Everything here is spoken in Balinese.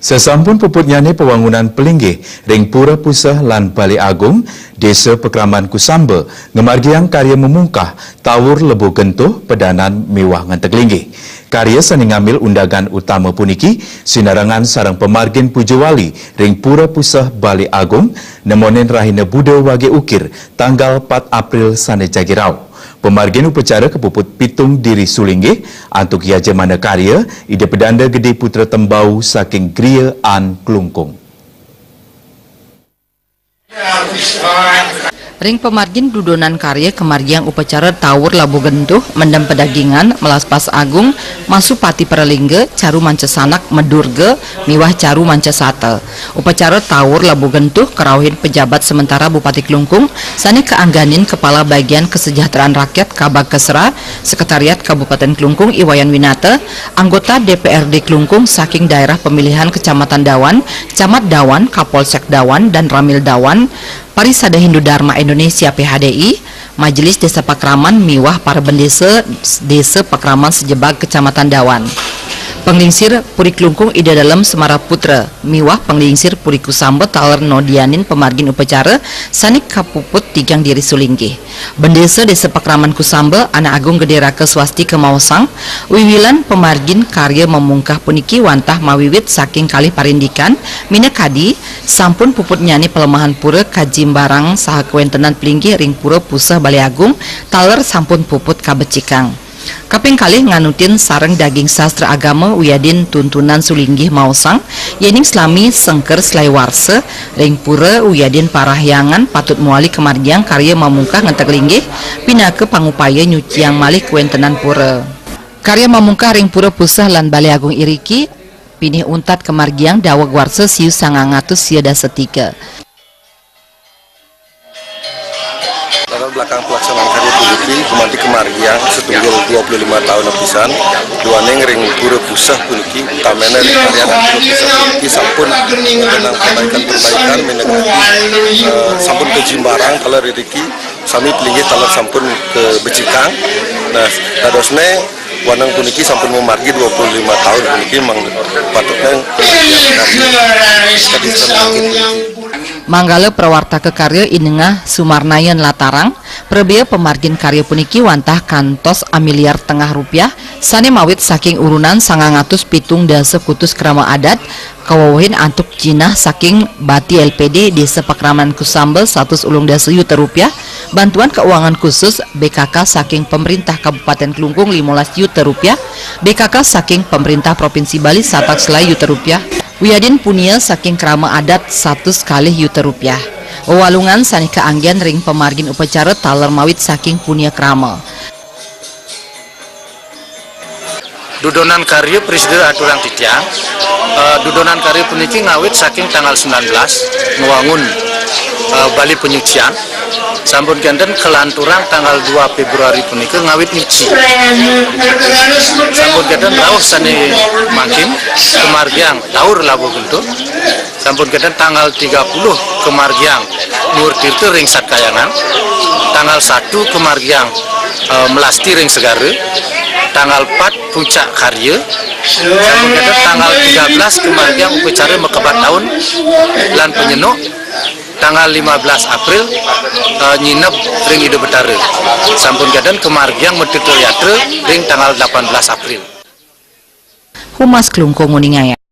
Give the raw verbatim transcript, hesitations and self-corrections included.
Sesampun puputnyane pewangunan pelinggih ring Pura Puseh lan Balai Agung, Desa Pakraman Kusamba ngamargiang karya mamungkah Tawur Lebuh Gentuh, Pedanan miwah Ngenteg Linggih. Karya sane ngambil undangan utama puniki sinarengan sareng pamargin puja wali ring Pura Puseh Balai Agung, nemonin rahina Buda Wage Ukir, tanggal pat April sane jagi rauh. Pamargin upacara kapuput pitung diri sulinggih antuk yajamana karya, Ida Pedanda Gede Putra Tembau saking Griya an Klungkung. Ring pamargin dudonan karya kamargiang upacara Tawur Labuh Gentuh, mendem pedagingan, melaspas agung, masu pati pralingga, caru manca sanak, medurga, miwah caru manca sata. Upacara Tawur Labuh Gentuh karauhin pejabat sementara Bupati Klungkung sane kaangganin Kepala Bagian Kesejahteraan Rakyat Kabag Kesra, Sekretariat Kabupaten Klungkung I Wayan Winata, anggota D P R D Klungkung saking daerah pemilihan Kecamatan Dawan, Camat Dawan, Kapolsek Dawan, dan Ramil Dawan, Parisada Hindu Dharma Indonesia P H D I, Majelis Desa Pakraman miwah para bendesa Desa Pakraman sejebag Kecamatan Dawan. Panglingsir Puri Klungkung Ida Dalem Semara Putra miwah Panglingsir Puri Kusamba taler nodianin pamargin upacara sane kapuput tigang diri sulinggih. Bendesa Desa Pakraman Kusamba, Anak Agung Gede Raka Swastika maosang, wiwilan pamargin karya mamungkah puniki wantah mawiwit saking kalih parindikan, minakadi, sampun puputnyane pelemahan pura kajimbarang saha kawentenan pelinggih ring Pura Puseh Balai Agung, taler sampun puput kabecikang. Kaping kalih nganutin sareng daging sastra agama wiadin tuntunan sulinggih maosang, yening salami sengker selai warsa ring pura wiadin parahyangan patut mawali kamargiang karya mamungkah ngenteg linggih pinaka pangupaya nyuciang malih kawentenan pura. Karya mamungkah ring Pura Puseh lan Balai Agung iriki pinih untat kamargiang daweg warsa siu sangang atus sia dasa tiga. Latar belakang pelaksanaan karya puniki, gumanti kamargiang satunggal dua puluh lima taun apisan, duaning ring Pura Puseh puniki, utamanya ring karya Pura Puseh puniki sampun menang perbaikan-perbaikan, minakadi, eh, sampun kajimbarang taler iriki, sami pelinggih taler sampun kabecikang. Nah, dadosne wanang puniki sampun mamargi dua puluh lima taun puniki, mang patutne kadisan. Manggala prawartaka karya I Nengah Sumarnayan Latarang, prabea pamargin karya puniki wantah kantos amiliar tengah rupiah, sane mawit saking urunan sangang atus pitung dasa kutus krama adat, kawewehin antuk jinah saking Bati L P D Desa Pakraman Kusamba satus ulung dasa yuta rupiah, bantuan keuangan khusus B K K saking Pemerintah Kabupaten Klungkung limolas yuta rupiah, B K K saking Pemerintah Provinsi Bali satak selai yuta rupiah, wiadin punia saking krama adat satus kalih yuta rupiah. Wewalungan sane kaanggen ring pamargin upacara taler mawit saking punia krama. Dudonan karya prasida aturang titiang, eh, dudonan karya puniki ngawit saking tanggal sembilan belas ngwangun, eh, Bali Penyucian. Sampun kenten kalanturang tanggal dua Februari punika ngawit nyuci. Sampun kenten rauh sane mangkin kamargiang Tawur Labuh Gentuh. Sampun kenten tanggal tiga puluh kamargiang Nuwur Tirta ring Satkayangan, tanggal satu kamargiang, eh, Melasti ring Segara, tanggal empat Puncak Karya, sampun kenten tanggal tiga belas kamargiang upacara makebat taun lan panyenuk, tanggal lima belas April, eh, nyineb ring Ida Betara. Sampun kenten kamargiang Metita Yatra ring tanggal delapan belas April. Humas Klungkung nguningayang.